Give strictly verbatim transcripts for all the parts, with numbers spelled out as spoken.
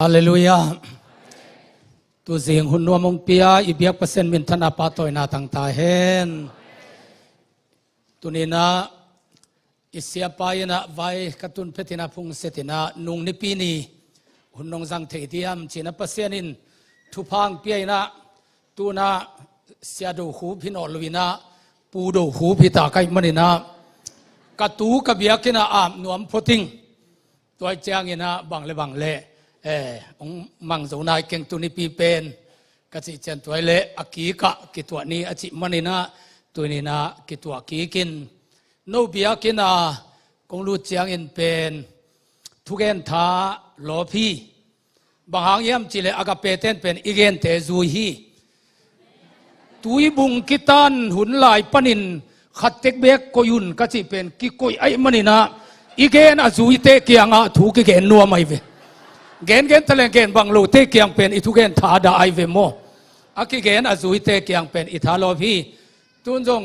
Halleluiah. Tuzing hun nuam hong pia i biak Pasian minthanna pahtawina tangta hen. Tuninah i siapa innah vai ka tun phetinah phungsetinah nung nipi ni hun nong zang thei diam cinah Pasian in thupha hong pia innah tunah sia do khup hi nawl lo innah pu do khup hi ta ka hih maninah ka tu ka biak innah ap nuam photing. Tua cianginah bang le bang le eh, hong mang zo nai keng tu nipi pen ka cih cian tua le a kikah kituah ni a cih maninah tuninah kituah kikin no biakinah kong lut ciangin pen thugen tha lawp hi. Bang hang hiam cihleh Agape ten pen i gente zui hi. Tuibung kitan hun lai panin khattek bek koih un ka cih pen kikoih ahih maninah i gen a zuite kiangah thu kigen nuam ahi ve. Gengen taleng gen bang lote kiang pen i thugen tha dah ahi ve maw? A kigen a zuite kiang pen i tha lawp hi. Tun zong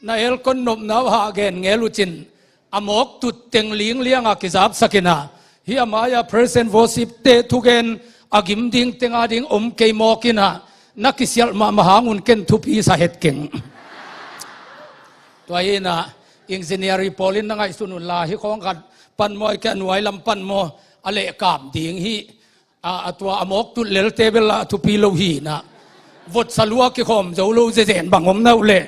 na elkon nopna uh hah gen ngel uh cin a mawk tut teng linglianga kizapsak innah hih a mai-a praise and worship te thugen a gim ding tenga ding om kei mawk innah na kisialh mahmah hang un ken thupi sa het keng. Tua hinah engineering pawl in na ngaihsun unla hih khawng khat pan maw, a nuai lam pan maw, a lehkam ding hi. A, a tua a mawk tut lelte bel a thupi lo hinah votsa lua kikhawm zo lo zezen bang om na uh leh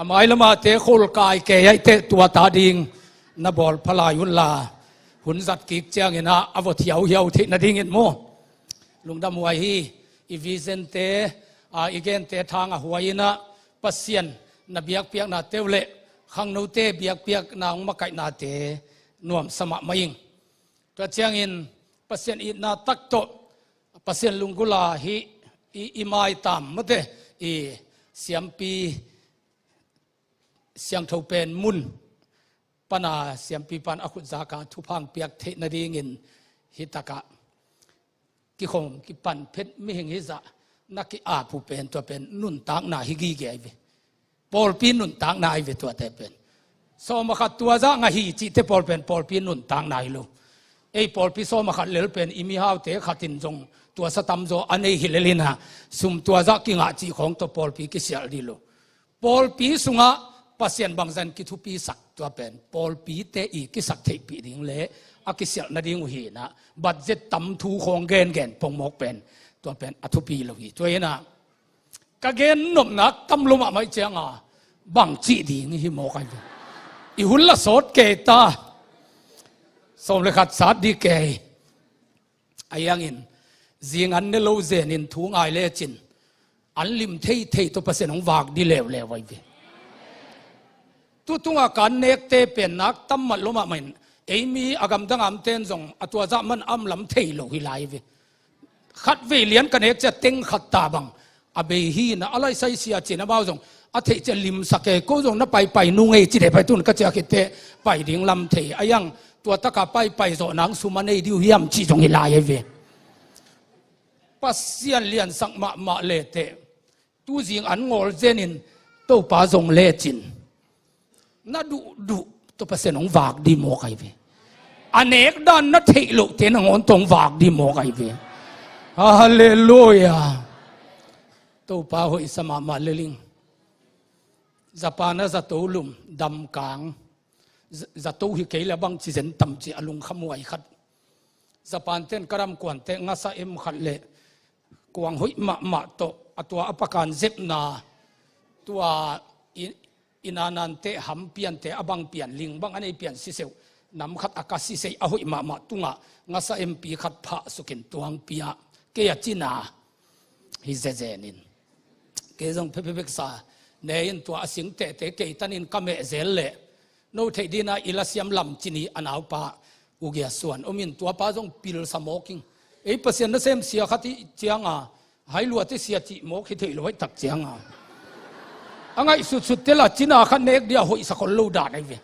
a mailamate khol kai kei aih teh tua ta ding na bawl pha lai unla hun zat kik cianginah a vot hiauhiau theih nadingin maw? Lungdam huai hi. I vision te a, i gente thang a huai innah Pasian na biakpiaknate uh leh khangnote biakpiakna hong makaihnate nuamsa mahmah ing. Tua ciangin Pasian itna tak tawh Pasian lunggula hi i, i maitam mate i siampi siangtho pen mun pana siampi pan a khutzaka thupha hong piak theih nadingin hi takah kikhawm kipan phet mihing hizah na ki-ap uh pen tua pen nuntakna hi gige ahi ve. Pawlpi nuntakna ahi ve tuate pen. Sawm a khat tua zah ngah hi cihte pawl pen pawlpi nuntakna hi lo. Ei pawlpi sawm a khat lel pen i mihaute khatin zong tua sa tamzaw a nei hi lel innah sum tua zah kingah cih khawng tawh pawlpi kisialh dih lo. Pawlpi sungah Pasian bangzah in kithupisak tua pen pawlpite i kisak theihpih ding le a kisialh nading uh hinah budget tam thu khawng gengen pongmawk pen tua pen a thupi lo hi. Tua hinah ka gen nopna tam lo mahmah cianga bang cih ding hi mawk ahi ve. I hun la sawt kei ta. Sawm le khat sat dih kei. Ahi hangin zing an ne lo zenin thu ngai lecin an lim theithei tawh Pasian hong vak dih leuleu ahi ve. Tutunga kan nekte pen nak tam mat lo mahmah in eimi a gamdang amten zong a tua zah man am lam thei lo hi lai ve. Khatvei lian ka nek cia teng khat ta bang a bei hinah a laisai sia cin amau zong a theih cia limsak e ko zong na paipai nung ei ci deh pai tun ka cia khitteh pai ding lam thei a iang tua taka paipai zawh nang sum a nei diu hiam cih zong hi lai ahi ve. Pasian liansak mahmah leteh tuzing an ngawl zenin Topa zong lecin na duhduh tawh Pasian hong vak dih mawk ahi ve. A nek dan na theih lohte nangawn tawh hong vak dih mawk ahi ve. Halleluiah. Topa hoihsa mahmah leling. Japan a zato lum damkang. Za- zato hi kei le bang ci zen tam ci a lungkham huai khat. Japan ten ka ramkuante ngasa em khat le kuang hoih mahmah tawh a tua a pakan zepna tua i, i nanante ham piante a bang pian ling bang a nei pian siseuh nam khat a ka sisei a hoih mahmah tungah ngasa empi khat phah sukin tuang pia kei a cina hi zezenin kei zong phephe beksa ne in tua a sing tehte kei tanin ka meh zel leh no theih dina i lasiam lam cini a naupa ugia suan omin tuapa zong pilsa mawking ei Pasian nasem sia khat i cianga hailuate sia cih mawk hi theih lo hoih tak cianga a ngaih sutsut te la cina khat nek dia hoihsa khol lo dan ahi ve.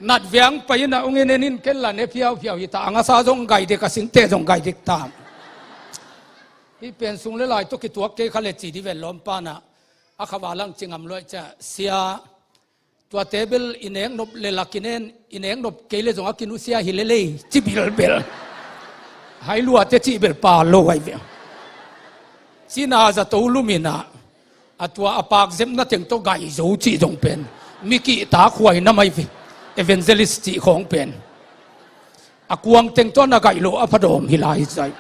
Nat viang pai in a ung in en in ken la ne phiaupiau hi ta a ngasa zong gai dek a singte zong gai dek ta. Hi pen sung le lai tawh kituak kei kha le ci di ven lawm pana a khava lang ci ngam luai cia sia. Tua table i nek nop le lakin en i nek nop kei le zong a kinusia hi lelei ci bilbel. Hai luate cih bel pa lo ahi ve. Cina zato luminah a tua a pakzepna teng tawh gai zo cih zong pen mi kihtak huai na mai ve. Evangelist cih khawng pen a kuang teng tawh na gaih loh a phadawm hi lai hi zai.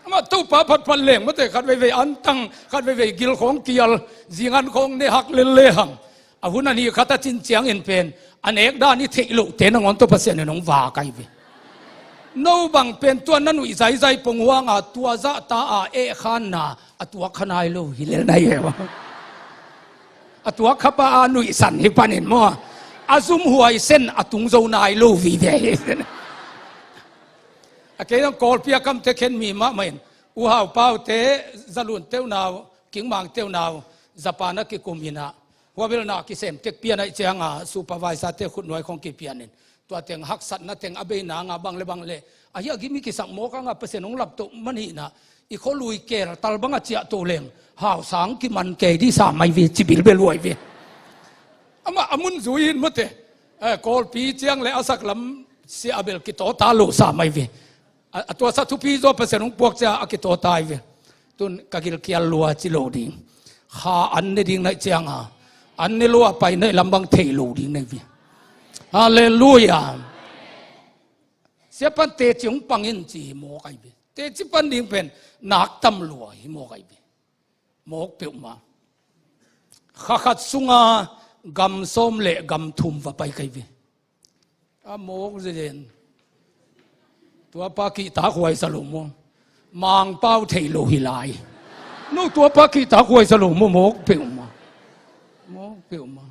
Amah Topa phatphat leng mate, khat veivei antang, khat veivei gil khawng kial, zingan khawng ne hak lel lehang, a hun a nih khat a cin ciangin pen a nek dan i theih lohte nangawn tawh Pasian in hong vak ahi ve. No bang pen tua na nuih zaizai ponghuanga tua zahta a eh khanna a tuak kha nai lo hi lel nai ve. A tuak kha pa a nuihsan hi panin maw, a zumhuai sen a tung zo nai lo vive hi. A kei zong Kawlpi a kamte khen mi mahmah in, U Hau Paute, Zalun teunau, Kingmang teunau, Japan a kikum hinah, huabelna kisem tek pian aih cianga supervisor te khutnuai khong kipianin, tua teng haksatna teng a bei nanga bang le bang le, ahi a gim i kisak mawk anga Pasian hong laptoh man hinah, i khualui kel tal banga ciahto leng hausang kiman kei dih sa mai ve, ci bilbel huai ve. Amah a mun zui hin mate, eh, Kawlpi ciang le a saklam sia a bel kitawta lo sa mai ve. A, a tuasa thupi zaw Pasian hong puak cia a kitawta hi ve. Tun ka gilkial lua ci lo ding. Kha an ne ding naih cianga an ne lua pai naih lam bang thei lo ding naih ve. Halleluia. Siapan teci hong pangin ci hi mawk ahi ve. Teci pan ding pen nak tam lua hi mawk ahi ve. Mawk peuhmah. Kha khat sunga gam sawm le gam thum va pai kai ve. A mawk zen. Tuapa kihtak huai sa lo maw? Mangpau thei lo hi lai. No tuapa kihtak huai sa lo maw? Mawk peuhmah. Mawk peuhmah.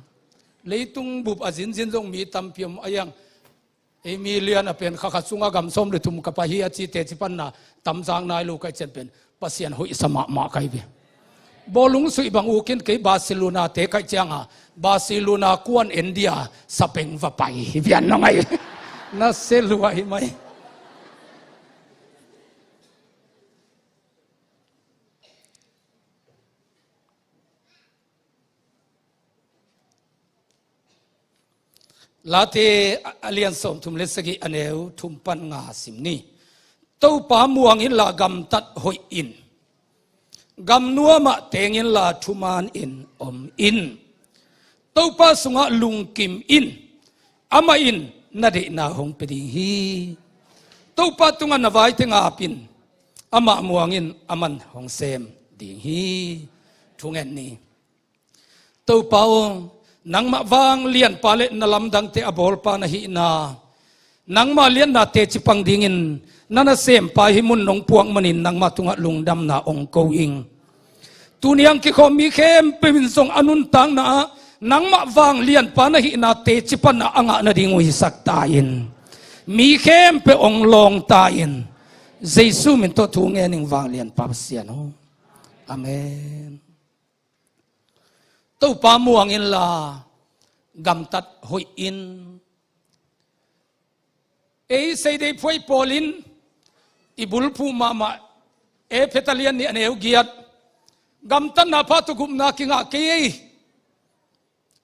Leitung bup a zinzin zong mi tampi om a iang. Ei mi lian a pen kha khat sunga gam sawm le thum ka pai hi a ci teci panna tamzang nai lo kaih cian pen Pasian hoihsa mahmah kai ve. Bawlung suih bang ukin kei Barcelona te kaih cianga Barcelona kuan India sapeng va pai hi vian na ngai. Na se lua hi mai. Late a lian sawmthum le sagih a neu thum pan nga sim ni. Topa muang inla gamtat hoih in. Gam nuamah teng inla thuman in om in. Topa sungah lungkim in. Amah in na deihna hong pia ding hi. Topa tungah na vaite ngap in. Amah muang in, aman hong sem ding hi. Thungen ni. Topa aw, nangmah vanglianpa le na lamdangte a bawlpa na hihna, nangmah liatna teci pang dingin na nasempa hih mun nong puak manin nangmah tungah lungdamna ong ko ing. Tuni ang kikhawm mi khempeuh in zong a nuntakna ah nangmah vanglianpa na hihna teci panna a ngah nading uh hisak ta in. Mi khempeuh ong lawng ta in. Jesu min tawh thu ngen ing vanglianpa Pasian aw. Amen. Topa muang inla gamtat hoih in. Ei Seidei phuai pawl in i bulphuh mahmah Efesa lian nih a neu giat, gamtatna pha tawh gupna kingah kei ei.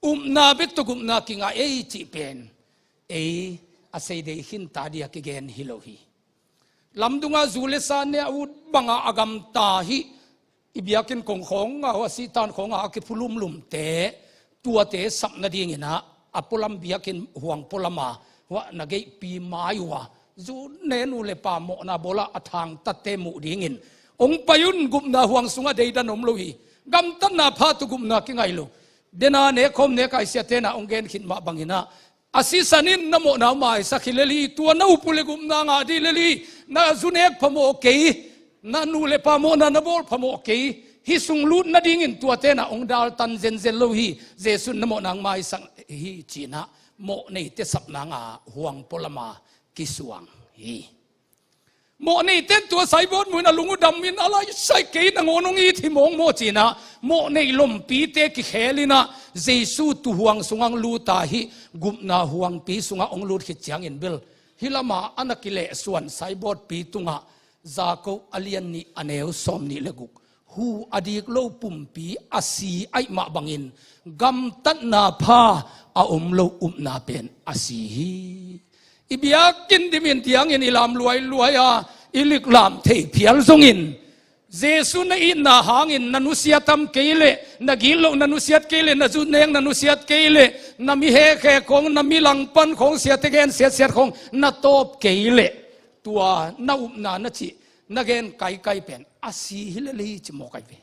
Upna bek tawh gupna kingah ei cih pen ei a Seidei khinta dia kigen hi lo hi. Lamdunga zu le sa ne a ut banga a gamta hih i biakinn kong khawng a, hua sihtan khawng a, a kiphu lumlumte, tuate sap nadingin ah a pualam biakinn huang pualama hua na geihpi mai uh a, zu ne nu le pa mawhna bawla a thangtatte muh dingin ong pai un, gupna huang sungah deidan om lo hi. Gamtatna pha tawh gupna kingai lo. Dena ne khawm ne kaisiate na ong gen khit mah bangin ah a sisan in na mawhna maisak hi lel hi. Tua na up uh le gupna ngah dih lel hi. Na zu nek phamawh kei, na nu le pa mawhna na bawl phamawh kei. Hih sung lut nadingin tuate na ong daltan zenzen lo hi. Jesu in na mawhna maisak hi ci-in ah mawh neite sapna nga huang pualama kisuang hi. Mawh neite in tua saibawt muin a lung uh damin a lai sai kei, nangawn hong it hi mawngmawh ci-in ah mawh neih lompite kikhel in ah Jesu tuhuang sungah hong lut a, hih gupna huangpi sungah hong lut khit ciangin bel hih lama a na kilehsuan saibawtpi tungah Jakob a lian nih a neu sawm nih le guk hu a dik lo pumpi a si ahih mah bangin gamtatna pha a om lo upna pen a si hi. I biakinn dimin diangin i lam luailuai a, i liklam thei phial zongin, Jesu na itna hangin na nusiat tam kei leh, na gitloh na nusiat kei leh, na zuneng na nusiat kei leh, na mi hekhe khong, na mi langpan khong, siate gen siatsiat khong na tawp kei leh, tua na upna na cih, na gen kaikai pen a si hi lel hi ci mawk ai ve.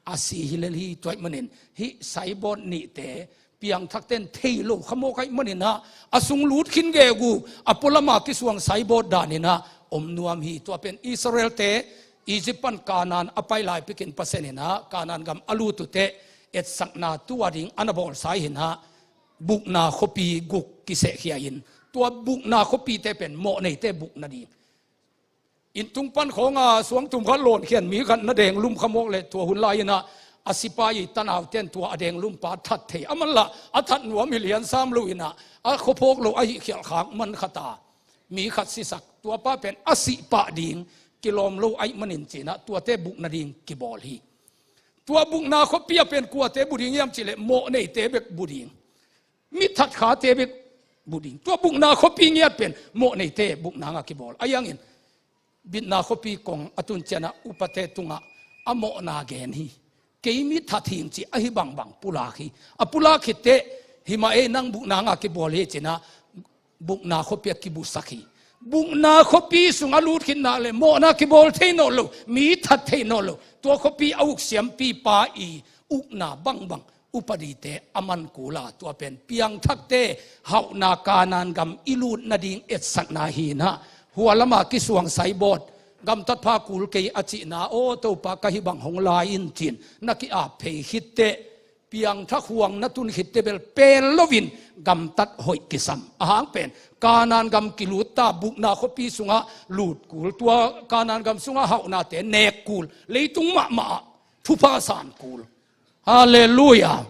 A si hi lel hi. Tua ahih manin hih saibawt nihte piangthakten thei lo kha mawk ahih manin ah, a sung lut khin gegu a pualama kisuang saibawt danin ah om nuam hi. Tua pen Israelte Egypt pan Kanaan a pai lai pekin Pasian in ah Kanaan gam a lut uh teh etsakna tu-a ding a na bawlsa hi-in ah, bukna khuapi guk kisehkhia in, tua bukna khuapite pen mawhneite bukna ding. Inn tung pan khawng a suangtum khat lawn khian mi khat na denglum kha mawk leh, tua hun lai-in ah a sipai tanaute in tua a denglumpa that thei a man lah, a that nuam hi liansam lo-in ah, a khuaphawk lo ahih khialh khak man khat a mi khat sisak, tuapa pen a sih pah ding kilawm lo ahih manin ci-in ah tuate bukna ding kibawl hi. Tua bukna khuapi ah pen kuate bu ding hiam cih leh mawhneite bek bu ding. Mi thatkhate bek bu ding. Tua bukna khuapi ngiat pen mawhneite bukna ngah kibawl. Ahi hangin bitna khuapi kong a tun ciangin ah upate tungah a mawhna gen hi. Kei mi that hing ci ahi bangbang pulak hi. A pulak khit teh, hi mah ei, nang bukna ngah kibawl hi ci-in ah bukna khuapi ah kibusak hi. Bukna khuapi sung a lut khit nak leh mawhna kibawl thei nawn lo, mi that thei nawn lo. Tua khuapi a uk siampipa i ukna bangbang upadite a man kul a, tua pen piangthakte hauhna Kanaan gam i lut nading etsakna hi-in ah, hua lama kisuang saibawt, gamtat pha kul kei a cihna, aw Topa, ka hih bang hong la in ci-in na ki-ap phei khit teh, piangthak huang na tun khit teh bel pel loin gamtat hoih kisam. A hang pen Kanaan gam kilut ta, bukna khuapi sungah lut kul, tua Kanaan gam sungah hauhnate nek kul, leitung mahmah ah thupha san kul. Halleluiah.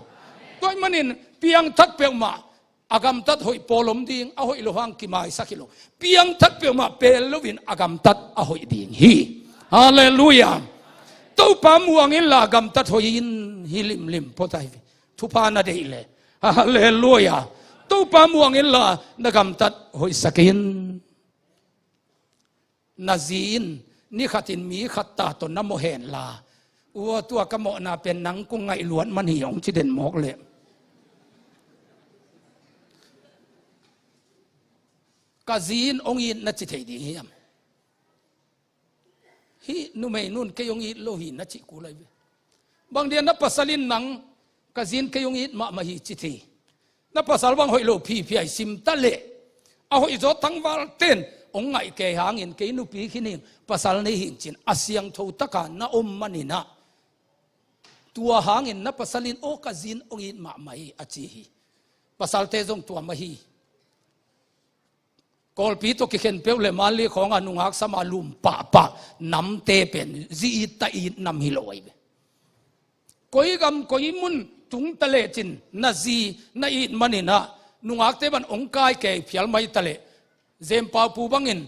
Tua ahih manin piangthak peuhmah a gamtat hoih pawl om ding, a hoih loh hang kimaisak hi lo. Piangthak peuhmah pel loin a gamtat a hoih ding hi. Halleluiah. Topa muang inla gamtat hoih in, hi limlim phot ai ve. Thupha na deih leh. Halleluiah. Topa muang inla na gamtat hoihsak in. Na zi in ni khatin mi khat ta tawh na mawh henla, ua, tua ka mawhna pen nang kong ngaih luat man hi, hong ci den mawk leh. Ka zi in hong it na ci thei ding hiam? Hih numei nu in kei hong it lo hi na cih kul ai ve. Bang dia na pasal in nang, ka zi in kei hong it mahmah hi ci thei. Na pasal bang hoih lo phiphia i sim ta leh, a hoihzaw tangvalte in hong ngaih kei hangin kei nupi khin hing, pasal nei hing ci-in a siangtho taka na om manin ah, tua hangin na pasal in, aw, ka zi in hong it mahmah hi, a ci hi. Pasalte zong tua mah hi. Kawlpi tawh kikhen peuh leh Manli khawng a nungak sam a lum pahpah namte pen zi it ta it nam hi lo ai ve. Koi gam koi mun tung ta lecin na zi na it manin ah, nungakte bang hong kai kei phial mai ta leh, Zempau pu bangin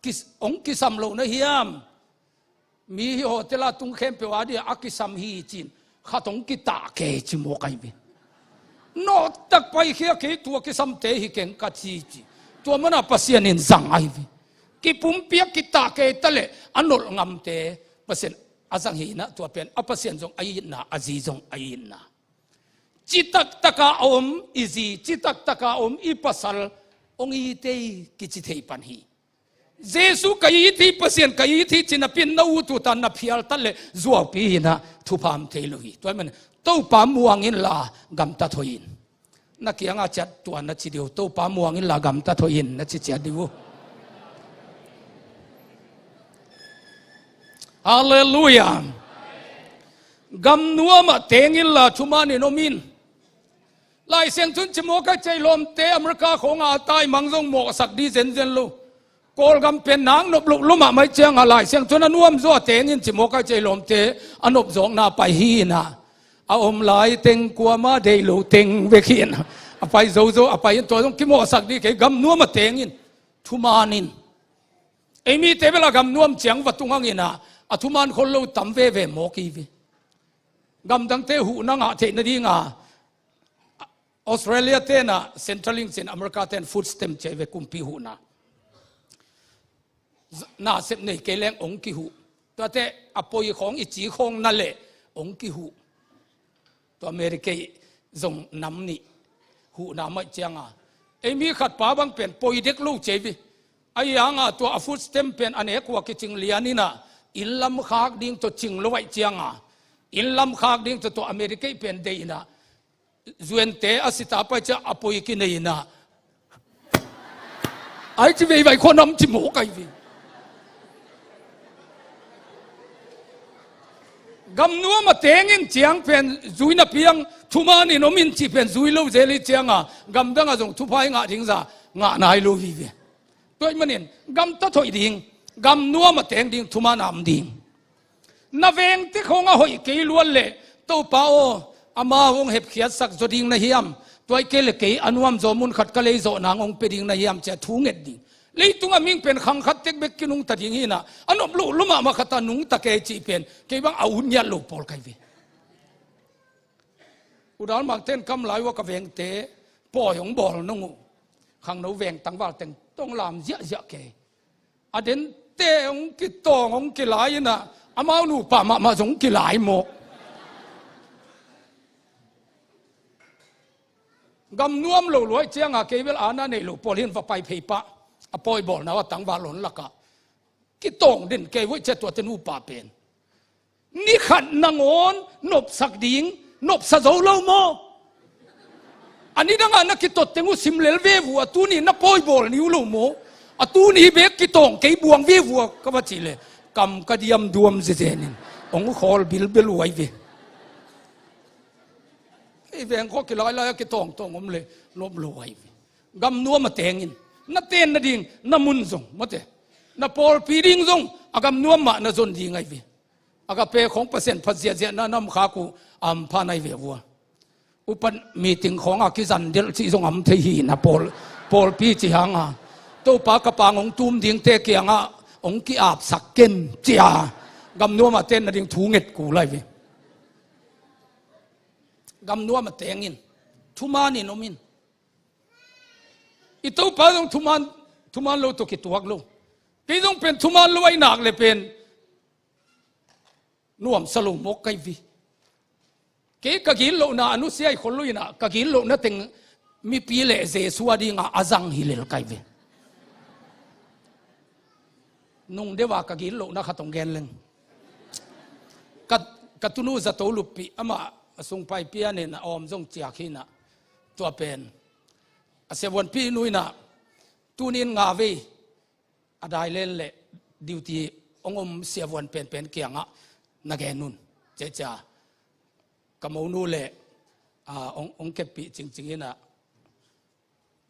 kis-, hong kisam lo na hiam? Mi hi hotel a tung khempeuh a dia a kisam hi ci-in khat hong kitah kei ci mawk ai ve. Nawhtak paikhia kei, tua kisamte hi keng ka ci ci. Tua mana Pasian in zang ai ve. Kipumpi a kitah kei ta leh a nolh ngamte Pasian a zang hi-in ah, tua pen a Pasian zong a itna, a zi zong a itna. Citak taka a om i zi, citak taka a om i pasal hong it ei kici thei pan hi. Jesu ka it hi, Pasian ka it hi ci napi-in na ut uh ta, na phial ta leh zuaupi hi-in ah thupha om thei lo hi. Tua ahih manin Topa muang inla gamtat hoih in. Na kiangah ciat tua na ci dih uh, Topa muang inla gamtat hoih in na ci ciat dih uh. Halleluiah. Gam nuam ah teng inla thuman in om in. Lai Siangtho in ci mawk ai, ceilawmte America khawng a taimang zong mawhsak ding zenzen lo. Kawlgam pen nang nop loh lo mahmah ciangah Lai Siangtho in a nuamzaw a teng in ci mawk ai, ceilawmte a nopzawkna pai hi-in ah, a om lai teng kuamah deih lo teng bek hi-in ah, a pai zozo a pai in, tua zong kimawhsak ding kei, gam nuam a teng in, thuman in. Ei mite bel a gam nuam ciang va tung hang in ah, a thuman khol lo tam veve mawk hi ve. Gamdangte huhna ngah theih nading a Australia tenah Centrelink cin America ten food stamp ci ve, kumpi huhna. Z-, nasep nei kei leng ong kihuh. Tuate a poi khawng i ci khawng na leh ong kihuh. Tua America zong nam nih huhna maih cianga, ei mi khat pa bang pen poi dek lo ci ve. Ahi hanga tua a food stamp pen a nek uh a kicing lian inah, inn lam khak ding tawh cing lo aih cianga, inn lam khak ding tawh tua America pen deih inah, zuente a sita pai cia a poi kinei inah, ai ci veivai khua nam ci mawk ai ve. Gamnuam a tengin ciang pen zui na piang, thumanin om in ci pen zui lo zel i cianga, gamdangah zong thupha i ngah ding za ngah nai lo hi ve. Tua ih manin gamtat hoih ding, gamnuam a teng ding, thuman a om ding. Na vengte khawng a hoih kei luat leh, Topa aw, amau hong hepkhiatsak zaw ding na hiam? Tua ih kei le kei a nuamzaw mun khat ka lei zawh nang hong pia ding na hiam? Cia thu nget ding. Leitung a ming pen khang khat tek bek kinungta ding hinah, a nop loh lua mahmah khat a nungta kei cih pen kei bang a ut ngiat lo pawl kai ve. U Dal Mang ten kam lai uh a ka vengte pawi hong bawl nong uh. Khangno veng tangval teng tong lam ziahziah kei. A dente hong kitawng hong kilai inah, amau nupa mahmah zong kilai mawk. Gamnuam lo luai cianga kei bel ana nei lo pawl hin va pai phei pah. A pawi bawlna uh a tangval hong lakah kitawng den kei vuai cia tuate nupa pen. Ni khat nangawn nopsak ding, nopsa zo lo maw? A nidangah na kitot teng uh sim lel ve vua, a tuni na pawi bawl ni uh lo maw? A tuni bek kitawng kei buang ve vua ka va cih leh, kam ka diam duam zezenin hong khawl bilbel uh ai ve. Ei veng khawh kilailai a kitawngtawng om leh nop lo ai ve. Gamnuam a tengin na ten nading na mun zong mawte, na pawlpi ding zong a gamnuam mah na zon ding ai ve. Agape khawng Pasian phat ziahziah na nam khak uh a hampha nai ve vua. Upat meeting khawngah kizan delh cih zong a om thei hi na pawl, pawlpi ci hanga. Topa ka pang hong tum dingte kiangah hong ki-apsak ken cia gamnuam a ten nading thu nget kul ai ve. Gamnuam a tengin thumanin om in. I Topa zong thuman, thuman lo tawh kituak lo. Kei zong pen thuman lo ai nak le pen nuamsa lo mawk kai ve. Kei ka gitlohna a nusia i khol lo inah, ka gitlohna teng mipi le Jesu a dingah a zang hi lel kai ve. Nung deuh a ka gitlohna khat hong gen leng. Ka, ka tunu zato luppih amah a sungpai pianin a awm zong ciak hinah. Tua pen a siavuanpi nu inah tunin nga vei a dai len le duty hong om siavuan penpen kiangah na gen un. Ciacia ka monu le, a, hong, hong keppih cingcing inah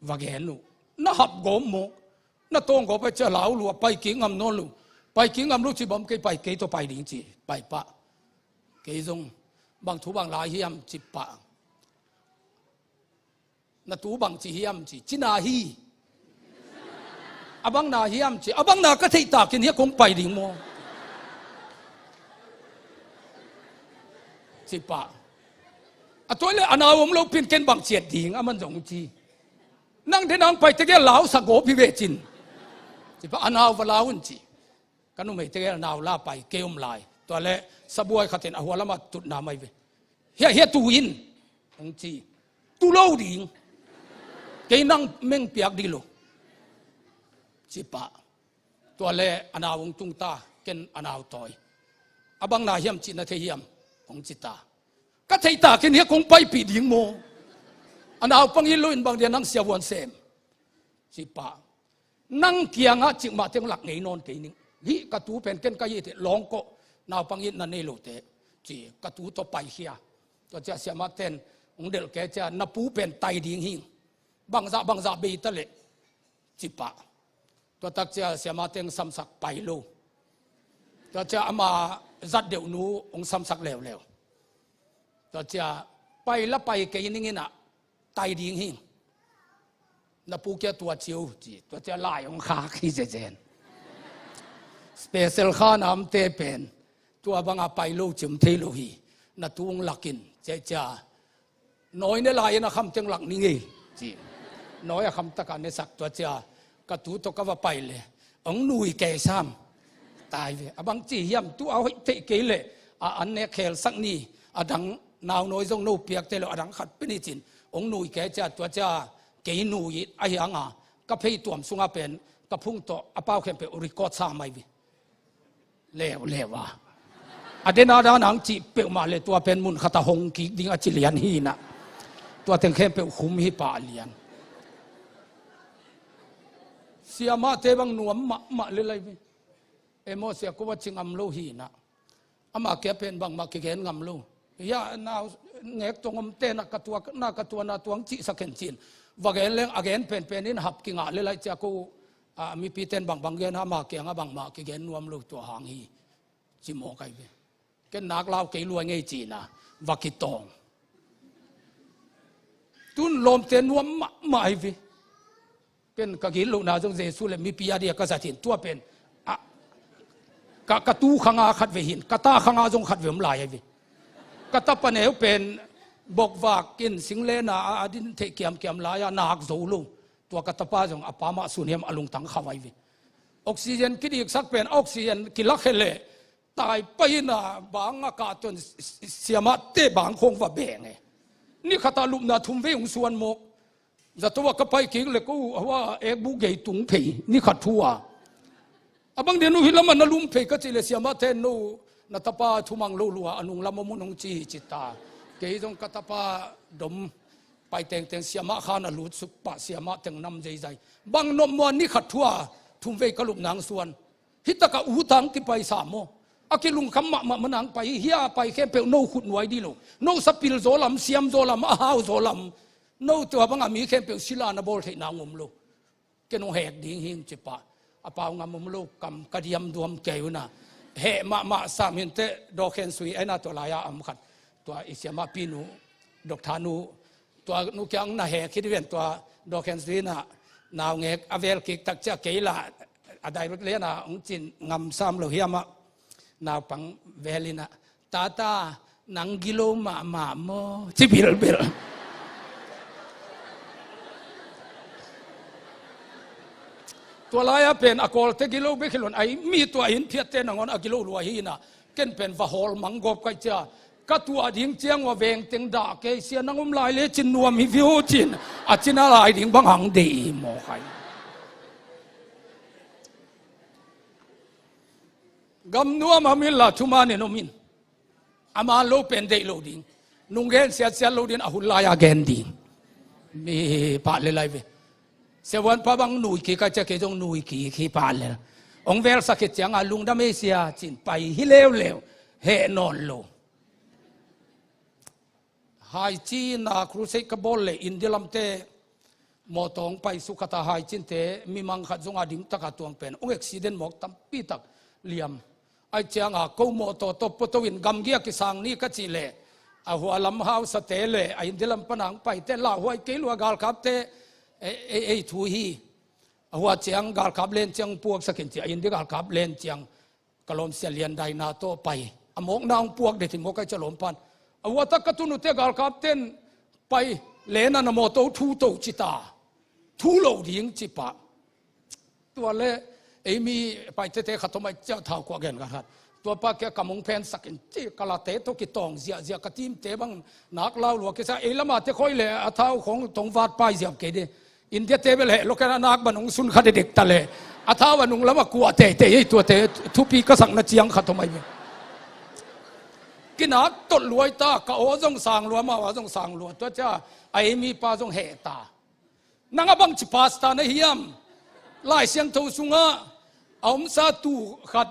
va gen uh. Na hap gawp maw? Na tawng gawp ai cia lau lua, pai kik ngam nawn lo. Pai kik ngam lo ci bawm kei, pai kei tawh pai ding ci, pai pah. Kei zong bang thu bang lai hiam ci pah. Na tu bang ci hiam ci, ci na hi. A bang na hiam ci, a bang na ka theih takin hia kong pai ding maw? Ci pah. A tuai le a nau om lo pin ken bang ciat ding a man zong ci. Nang den ang pai tegel lau sa gawp hi ve cin. Ci pah, a nau va lau un ci. Ka numei tegel a nau la pai kei om lai. Tua le sabuai khatin a hua lamah tutna mai ve. Hia, hia tu in hong ci. Tu lo ding. Kei nang meng piak dih lo. Ci pah. Tua le a nau hong tung ta, ken a nau tawi. A bang na hiam ci na thei hiam? Hong ci ta. Ka theih takin hia kong paipih ding maw? A naupang it lo in bang dia nang siavuan sem? Ci pah. Nang kiangah cikmah teng lak ngei nawn kei ning. Hih ka tu pen ken ka hih teh lawngkawh, naupang itna nei lote. Ci ka tu tawh paikhia. Tua cia siamah ten hong delh kei cia, na pu pen tai ding hing. Bangzah bangzah bei ta leh. Ci pah. Tua tak cia siamah teng samsak pai lo. Tua cia ama zat deuh nu hong samsak leuleu. Tua cia pai la pai kei ning inah tai ding hing. Na pu kia tua cio ci. Tua cia lai hong khak hi zezen. Special kha namte pen tua banga pai lo ci om thei lo hi. Na tu hong lakin cia cia Nawi ne lai-in a kham teng lak ni ngei ci. Nawi a kham taka ne sak tua cia ka tu tawh ka va pai le hong nui kei sam. Tai ve a bang ci hiam tu a hoih theih kei le a an nek khel sak ni a dang nau nawi zong no piak te lo a dang khat pe ni cin hong nui kei cia tua cia kei nui a hianga ka phei tuam sunga pen ka phung tawh a pau khempeuh record sa mai ve. Leuleu a a dena dan ang cih peuhmah le tua pen mun khata hong kik ding a ci lian hinah. Tua teng khempeuh khum hi pah lian. Siamahte bang nuam mahmah le lai ve. Emaw sia ko va ci ngam lo hinah. Ama kia pen bangmah kigen ngam lo. Hia nau ngek tong om tena ka tua na ka tua na tuang cihsak hen cin va gen leng a gen penpen in hap kingah le lai cia ko a mipi ten bangbang gen ama kianga bangmah kigen nuam lo tua hang hi. Ci mawk ai ve. Ken nak lau kei luai ngei cina va kitawng. Tun lawmte nuam mahmah ai ve. Ken ka gitlohna zong Jesu le mipi a dia ka zat hin tua pen a ka, ka tu khanga khat ve hin ka ta khanga zong khat ve om lai ai ve. Ka tapa neu pen bokvak in singlena a a din theih kiamkiam lai-a nak zo lo. Tua ka tapa zong a pa mah sun hiam a lungtang khau ai ve. Oxygen kidiksak pen oxygen kilak he leh tai paina bang a kah tuan siamahte bang khong va beng e. Ni khata lupna thum vei hong suan mawk. Zato a ka pai kik le ko uh a hua ekbu gei tung phei ni khat thu a. A bang dia no hi lamah na lum phei ka cih le siamahte no na tapa thumang lo lua a nung lam a mun hong ci hi ci ta. Kei zong ka tapa dom pai tengteng siamah khan a lut suk pah siamah teng nam zeizai. Bang nop mua ni khat thu a thum vei ka lup nang suan. Hi taka u tang kipai sa maw? A kilungkham mahmah manang pai hi a pai khempeuh no khut nuai di lo. No sapil zaw lam siam zaw lam a hau zaw lam. No tua banga mi khempeuh sila na bawl theihna ngom lo. Ken hong hek ding hing ci pah a pau ngam om lo kam ka diam duam kei una. Heh mahmah sam hinteh dawkhen sui aina tua lai-a am khat tua i siamah pinu doktha nu tua nu kiang na hek hit ven tua dawkhen sui na naungek a vel kik tak cia kei la a direct lena hong cin ngam sam lo hiamah naupang velina tata nang gilo mahmah maw ci bilbil. Tua lai-a pen a kawlte gilo bek hi lon ai mi tua in phiatte nangawn a gilo lua hi ina ken pen va hawl mang gawp kaih cia ka tuah ding ciang ua veng teng dah kei sia nang om lai le cin nuam hi vio cin a cina lai ding bang hang dei hi maw khai. Gam nuam ham inla thuman in om in. A man lo pen deih lo ding. Nung gen siatsiat lo ding a hun lai-a gen ding. Mi pah le lai ve. Siavuan pa bang nui kik a cia kei zong nui kik hi pah le. Ong velsak khit cianga lungdam ei sia cin pai hi leuleu. Heh nawn lo. Haicina crusade ka bawl le India lamte mawtaw hong pai suk khata haicinte mimang khat zonga ding taka tuang pen hong accident mawk tampi tak liam. Ai cianga ko mawtaw tawh puato in gamgi a kisang ni ka cih leh a hua lam hausate le a India lam pana hong paite lauhuai kei lua galkapte ei, ei, ei thu hi. A hua ciang galkap len ciang puaksak in ci a India galkap len ciang ka lawmsia lian daina tawh pai a mawkna hong puak det hi mawk ai cia lawmpan a huatak ka tun uhte galkapten pai lena na mawtaw thu to ci ta thu lo ding ci pah. Tua le ei mi paitete khat thomai cia thau kuah gen ka khat tua pa kia ka mong phensak in ci ka late tawh kitawng ziahziah ka timte bang nak lau lua kisa ei lamate khoi le a thau khong tong vat pai ziap kei de. India te bel heh lo kena nak ban hong sun kha dedek ta le a thau a nung lama kuah teitei ei tuate thupi ka sakna ciang kha thomai ve. Kinak tolh luai ta ka aw zong sang lua mau a zong sang lua tua cia a ei mi pa zong heh ta. Nang a bangci pasta na hiam? Lai Siangtho sungah a omsa tu khat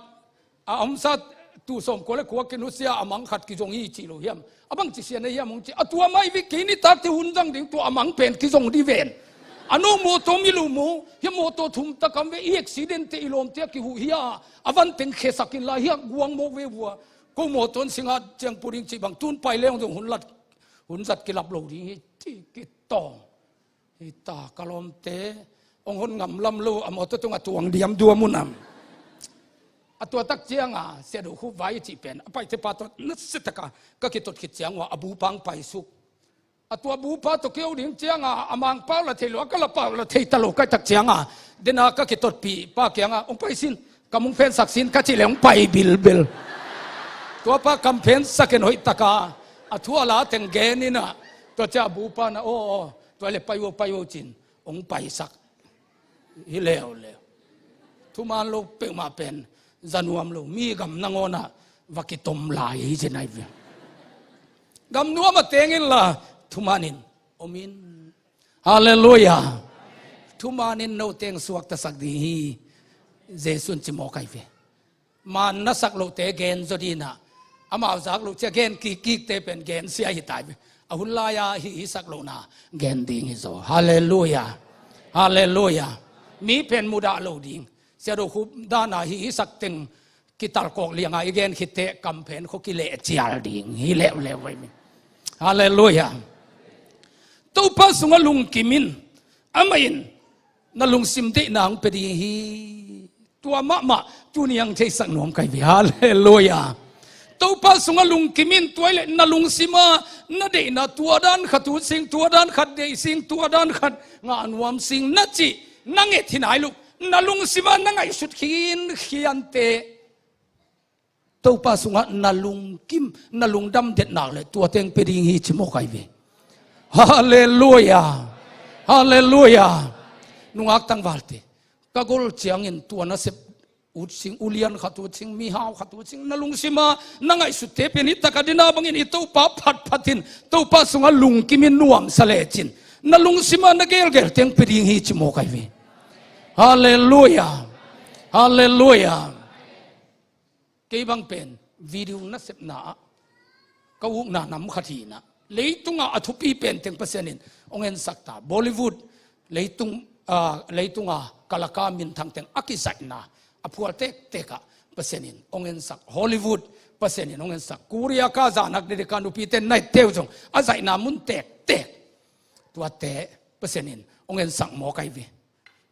a omsa tu sawmkua le kua kinusia a mang khat kizong hi cih lo hiam? A bangci sia na hiam hong ci a tua mai vik kei nitakte hun zang ding tua a mang pen kizong di ven. A no mawtaw mi lo maw hia mawtaw thum takam ve i accident te i lawmte a kihuh hia a van teng khesak in lai hia guang mawk ve vua. Ko mawtaw singa ciang pu ding cih bang tun pai leng zong hun lat hun zat kilap lo ding hi ci kitawng. Hita ka lawmte hong hon ngam lam lo a mawtaw tungah tuang diam dua munam. A tuatak cianga sia do khup vai cih pen a paite pa tawh nasia taka ka kitot khit ciang ua a bupang paisuk. A tua bupa tawh kio ding cianga a mangpau la thei lo, a kalapau la thei ta lo kaitak cianga, dena ka kitotpih pa kianga, "Hong pai sin, kam hong phensak sin," ka cih le hong pai bilbil. Tua pa kam phensak in hoihtaka a thu a la teng gen ina, tua cia a bupa na, "Aw, aw, tua le pai o, pai o," cin hong paisak. Hi leuleu. Thuman lo peuhmah pen za nuam lo, mi gam nangawna va kitom lai hi ci nai ve. Gam nuam a teng inla thumanin om in. Halleluiah. Thumanin no teng suaktasak ding hi, Jesu'n ci mawk ai ve. Man na sak lohte gen zaw dinah, amau zak loh cia gen kikkikte pen gen sia hi tai ve. A hun lai-a hih hisak lohna gen ding hi zaw. Halleluiah. Halleluiah. Mi pen mudah lo ding. Sia Do Khup dana hih hisak teng kitalkawk lianga i gen khitteh kamphen khua kileh cial ding hi leuleu vai mi. Halleluiah. Topa sungah lungkim in, amah in na lungsim deihna hong pia ding hi. Tua mahmah tuni ang theisak nuam kai ve. Halleluiah. Topa sungah lungkim in, tua ileh na lungsima na deihna tua dan khat ut sing, tua dan khat deih sing, tua dan khat ngah nuam sing na cih na nget hi nai lo. Na lungsima na ngaihsut khinkhiante Topa sungah na lungkim, na lungdam detnak le tua teng pia ding hi ci mawk ai ve. Halleluiah. Halleluiah. Nungak tangvalte, ka gol ciangin tua nasep ut sing, ulian khat ut sing, mihau khat ut sing, na lungsima na ngaihsutte pen hi taka dina bangin i Topa phatphat in, Topa sungah lungkim in nuamsa lecin na lungsima na gelgel teng pia ding hi ci mawk ai ve. Halleluiah. Halleluiah. Kei bang pen video nasepna ah ka ukna nam khat hinah, leitungah a thupi pen teng Pasian in hong ensak ta. Bollywood, leitung, ah, leitunga kalaka minthang teng a kizaihna a phual tektek ah Pasian in hong ensak. Hollywood, Pasian in hong ensak. Korea ka zahnak dedeka nupite naitteu zong a zaihna mun tektek tuate Pasian in hong ensak mawk ai ve.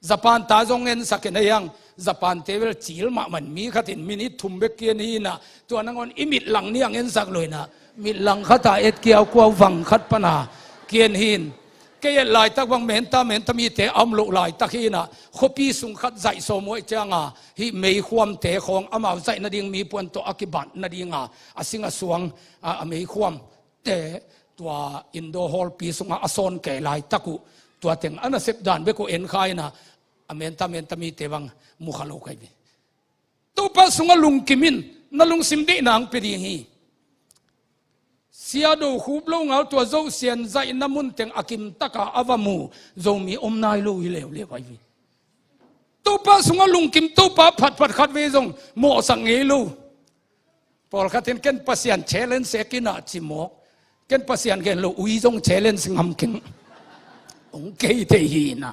Japan ta zong ensak in a hiang, Japan te vel cil mahmah in mi khat in minit thum bek kian hinah, tua nangawn i mitlang ni ang ensak lo inah, mitlang khat a et kiaukuau vang khat pana kian hin. Kei et laitak bang menta menta mite a om loh laitak hinah, khuapi sung khat zaih sawm uh ai cianga hih meikhuamte khawng amau zaih nading mi puan tawh a kibat nadinga a sing a suang a, a meikhuam te tua indoor hall pi sungah a sawn kei laitak uh, tua teng a nasep dan bek uh en kha inah, a menta menta mite bang mu kha lo kai ve. Topa sungah lungkim in, na lungsim deihna hong pia ding hi. Sia Do Khup lo ngal tua Zosian zaihna mun teng a kimtaka a va mu Zomi om nai lo hi leuleu ai ve. Topa sungah lungkim, Topa phatphat khat ve zong mawhsak ngei lo. Pawlkhat in ken Pasian challenge sek inah ci mawk. Ken Pasian gen lo ui zong challenge ngam keng. Hong kei thei hinah.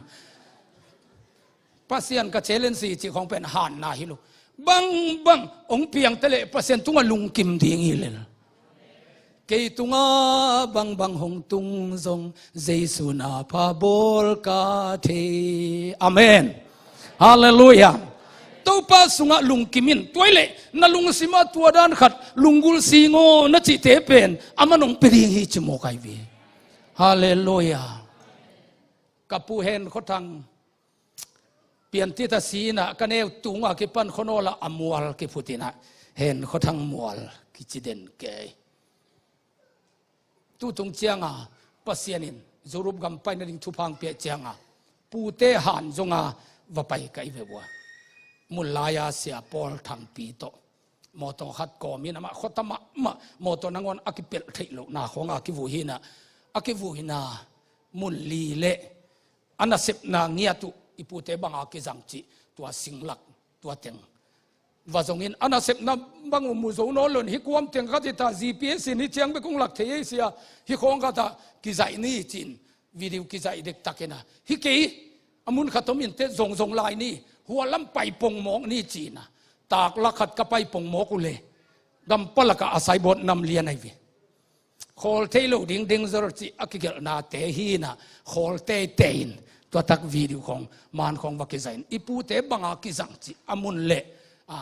Pasian ka challenge hi ci khawng pen hanna hi lo. Bangbang hong piangte leh Pasian tungah lungkim ding hi lel. Kei tungah bangbang hong tung zong Jesu na pha bawl ka thei. Amen. Halleluiah. Topa sungah lungkim in, tua ileh na lungsima tua dan khat lunggulh sing aw na cihte pen aman hong pia ding hi ci mawk ai ve. Halleluiah. Ka pu Hen Khua Thang piantit a si inah ka neu tunga kipan khuanawlah a mual kiphut inah Hen Khua Thang mual kici den kei. Tutung cianga Pasian in Europe gam pai nading thupha hong piak cianga pute han zonga va pai ka hi ve ua. Mun lai-a Sia Paul Thangpi tawh mawtaw khat kawmin amah khuata mahmah mawtaw nangawn a kipelh theih lohna khawnga kivuh hinah, a kivuh hinah mun li leh a nasepna ngiat uh i pute banga kizang cih tua singlak tua teng va zongin a nasepna bang uh mu zo nawn lo in hih kuam teng khat hi ta, G P S in hih ciang bek hong lak thei ei sia, hih khawng khatah kizaih ni cin video kizaih dektak inah, hi kei a mun khat om inteh zongzong lai ni, hua lam pai pongmawk ni cinah, taklak khat ka pai pongmawk uh le gam palakah a saibawt nam lian ai ve. Khawl thei lo ding dengzor cih a kigelhnate hinah khawl teitei in tuatak video khawng man khawng va kizaih in i pute banga kizang cih a mun leh a,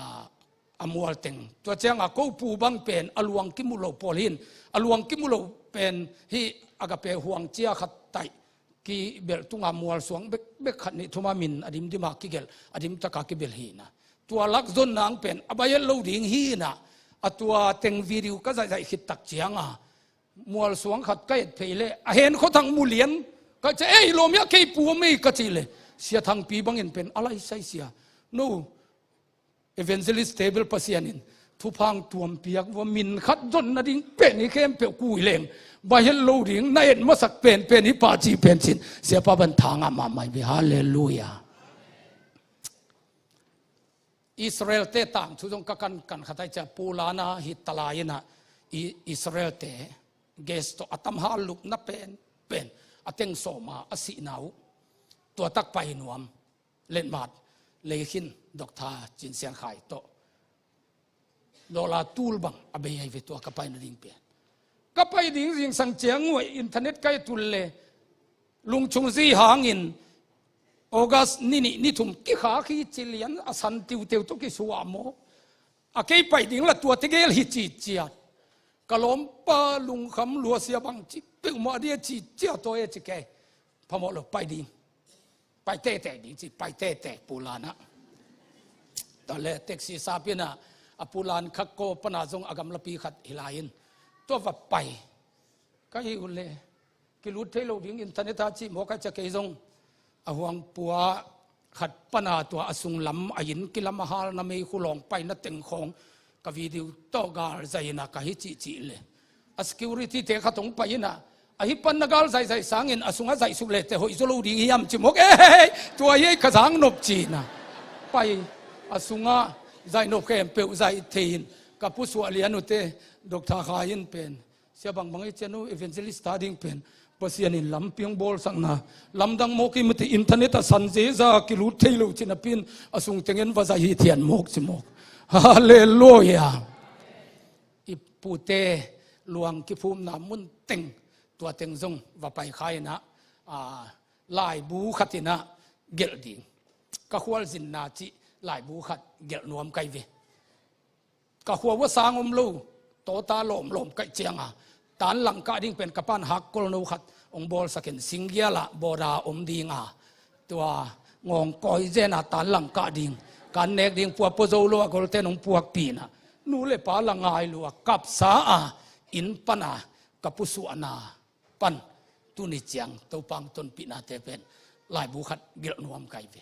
a mual teng. Tua cianga ko pu bang pen a luang kimu lo pawl hin, a luang kimu lo pen hih Agape huang cia khat taih kibelh tunga mualsuang bekbek khat nih thuma min a dimdima kigelh, a dimtaka kibelh hi na. Tua lak zon nang pen a bai het lo ding hi na. A tua teng video ka zaihzaih khit tak cianga mualsuang khat ka et phei leh a hen khuathang mulian ka cia, "Ei, lawmia kei pu om ei," ka cih leh Sia Thangpi bangin pen a laisai sia, "No, evangelist table Pasian in thupha tuam piak vua, min khat zon nading pen hi khempeuh kui leng bai het lo ding, na et masak penpen hi pa," ci pen cin Siapa ban thangah mahmah hi ve. Halleluiah. Israel te tangthu zong ka kan kan khat ai cia, pulana hi talai ina Israel te gas tawh a tamha lupna penpen a teng sawma a sihna uh tua tak pai nuam letmat lei khin Doctor Cin Sian Khai tawh dollar tul bang a bei ai ve tua ka pai nading pian. Ka pai ding zingsang ciang nguai internet kai tul le lungchung zi hangin August ni nih ni thum kikhak hi ci lian a san tiuteu tawh kisuah maw. A kei pai ding la tua tegel hi ci ciat. Ka lawmpa lungkham luasia bang ci peuhmah dia ci ciat tawh e ci kei. Phamawh lo pai ding. Pai tete ding ci, pai tete pulana. Tale taxi sapina a pulan khak ko pana zong a gamlapi khat hilai in tua va pai. Ka hi uh le kilut thei lo ding internet a ci maw ka cia kei zong a huang pua khat pana tua a sunglam a inn kilam a halna mei khulawng paina teng khawng ka video tawh gal zaina ka hi cihcih le a security te khat hong pai ina, "A hi pan na gal zaihzaih sangin a sungah zaihsuk lehte hoih zaw lo ding hiam?" ci mawk. "Ei, tua hi ei ka zang nop," cina pai a sungah zaih nop khempeuh zaih thei in ka pusuah lian uhte Doctor Khai in pen, "Sia bangbang ei cia, no evangelist ta ding pen Pasian in lampi hong bawlsakna lamdang mawk i mati, internet a san zeza kilut thei lo," cina pin a sung tengen va zaih hi thian mawk ci mawk. Halleluiah. I pute luang kiphumna mun teng tua teng zong va pai kha ina, a, laibu khat ina gelh ding. Ka khualzinna cih laibu khat gelh nuam kai ve. Ka khua vua sang om lo, tawta lawmlawm kaih cianga tan langkah ding pen ka pan hakkol no khat hong bawlsakin singgiala bawda om dinga tua ngawngkawi zena tan langkah ding kan nek ding puakpua zo lo a golten hong puakpina nu le pa la ngai lua kapsa a inn pana ka pusuahna pan tuni ciang Topa hong tonpihnate pen laibu khat gelh nuam kai ve.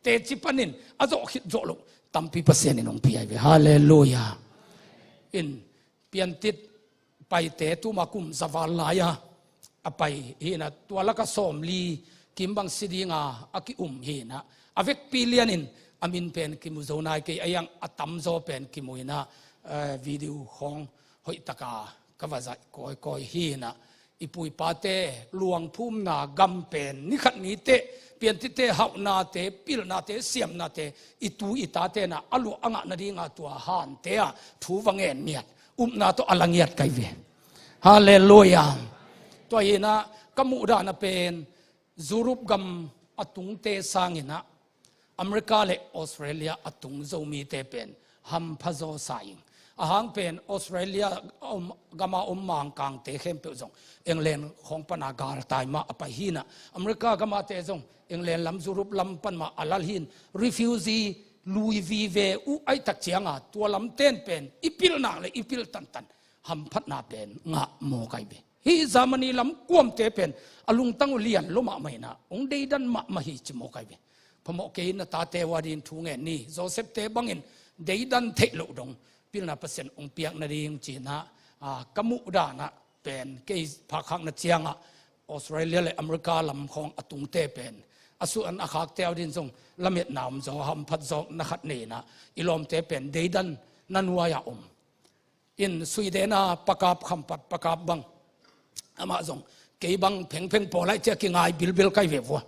Teci panin a zawh khit zawh loh tampi Pasian in hong piai ve. Halleluiah. In Piantit paite tuma kum zaval lai-a a pai hi ina, tua laka sawmli kim bang si dinga a ki-um hi ina, a vekpi lianin a min pen kimu zo nai kei, a iang a tamzaw pen kimu ina, eh, video khawng hoihtaka ka va zaih kawikawi hi ina, i pu i pate luangphumna gam pen ni khat ni teh piantitte hauhnate, pilhnate, siamnate i tu i tate na a luah a ngah nadinga tua hante ah thu va ngen ngiat, upna tawh a la ngiat kai ve. Halleluiah. Tua hi ina ka muhdahna pen Europe gam a tungte sang ina America le Australia a tung Zomite pen hampha zaw sa ing. A hang pen Australia a om, gama om Mangkangte khempeuh zong England khawng pana galtai mah a pai hi ina, America gamate zong England lam, Europe lam pan mah a lal hi in, refugee lui vive uh aihtak cianga tua lamten pen i pilh nak le i pilh tantan hamphatna pen ngah maw kai ve. Hih Germany lam kuamte pen a lungtang uh lian lo mahmah ina hong deidan mahmah hi ci maw kai ve. Phamawh kei na tate uh a din thu ngen ni, Joseph-te bangin deidan theih loh dong pilna Pasian hong piak nading ci ina, a, ka muhdahna pen kei phakkhakna cianga Australia le America lam khawng a tungte pen a suan a khakte uh din zong lametna om zaw, hamphat zawkna khat nei ina i lawmte pen deidan na nuai-a om. In Sweden a pakap, khampat pakap bang, amah zong kei bang phengpheng pawl aih cia kingai bilbil kai ve vua.